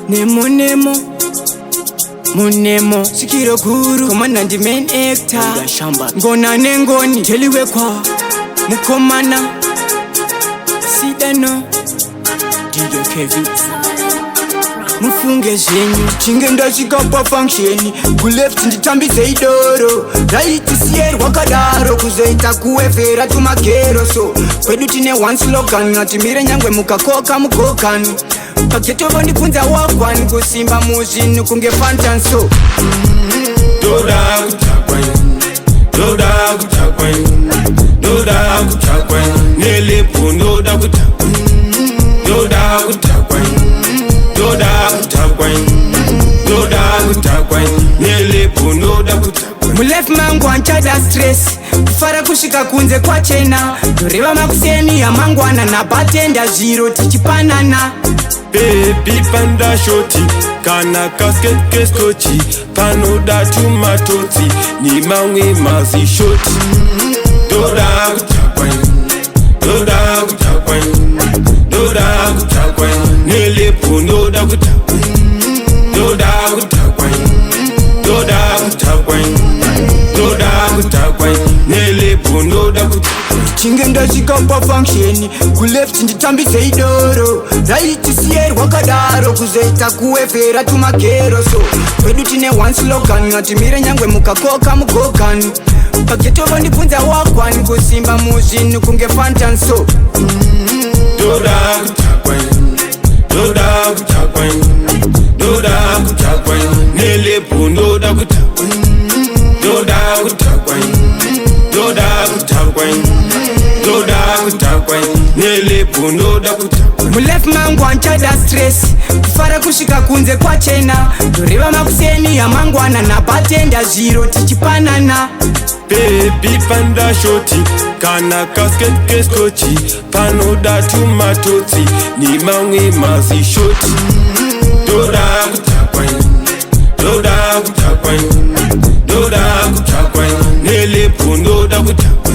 Nemo nemo munemo svikiro guru komana ndi main actor ngona nengoni teliwekwa mukomana sidano DJ Kevin mufunge zvenyu. Chinge ndasvika pafunction, kuleft nditambidze idoro, right siye rwakadaro, kuzoita kuwevhera tumagero. So kwedu tine one slogan, atimire nyangwe mukakoka mugogani paghetto, vondibvunza wagwani, kusimba muzvinhu kunge fantan so. Ndoda kudhakwa, ndoda kudhakwa, ndoda kudhakwa nelepo, ndoda kudhakwa, ndoda kudhakwa, ndoda kudhakwa, ndoda kudhakwa nelepo, ndoda kudhakwa. Mulife mangu hanchada stress, kufara kusvika kunze kwachena, ndoreva makuseni amangwana nabatenda zviro tichipanana. Baby, panda short kana kaskirt keskochi, panoda tumatotsi nemamwe mazishoti. Ndoda kudhakwa, ndoda kudhakwa, ndoda kudhakwa nelepo, ndoda kudhakwa, ndoda kudhakwa, ndoda kudhakwa, ndoda kudhakwa nelepo, ndoda kudhakwa. Chinge ndasvika pafunction, kuleft nditambidze idoro, right siye rwakadaro, kuzoita kuwevhera tumagero. So kwedu tine one slogan, atimire nyangwe mukakoka mugogani paghetto, vondibvunza wagwani, kusimba muzvinhu kunge fantan so. Ndoda kudhakwa, ndoda kudhakwa, ndoda kudhakwa nelepo, ndoda kudhakwa, ndoda kudhakwa, ndoda kudhakwa, ndoda kudhakwa nelepo, ndoda kudhakwa. Mulife mangu hanchada stress, kufara kusvika kunze kwachena, ndoreva makuseni amangwana nabatenda zviro tichipanana. Baby, panda short kana kaskirt keskochi, panoda tumatotsi nemamwe mazishoti. Ndoda kudhakwa, ndoda kudhakwa, ndoda kudhakwa nelepo, ndoda kudhakwa,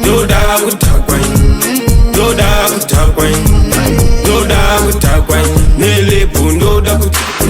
ndoda kudhakwa, ndoda kudhakwa, ndoda kudhakwa nelepo, ndoda kudhakwa.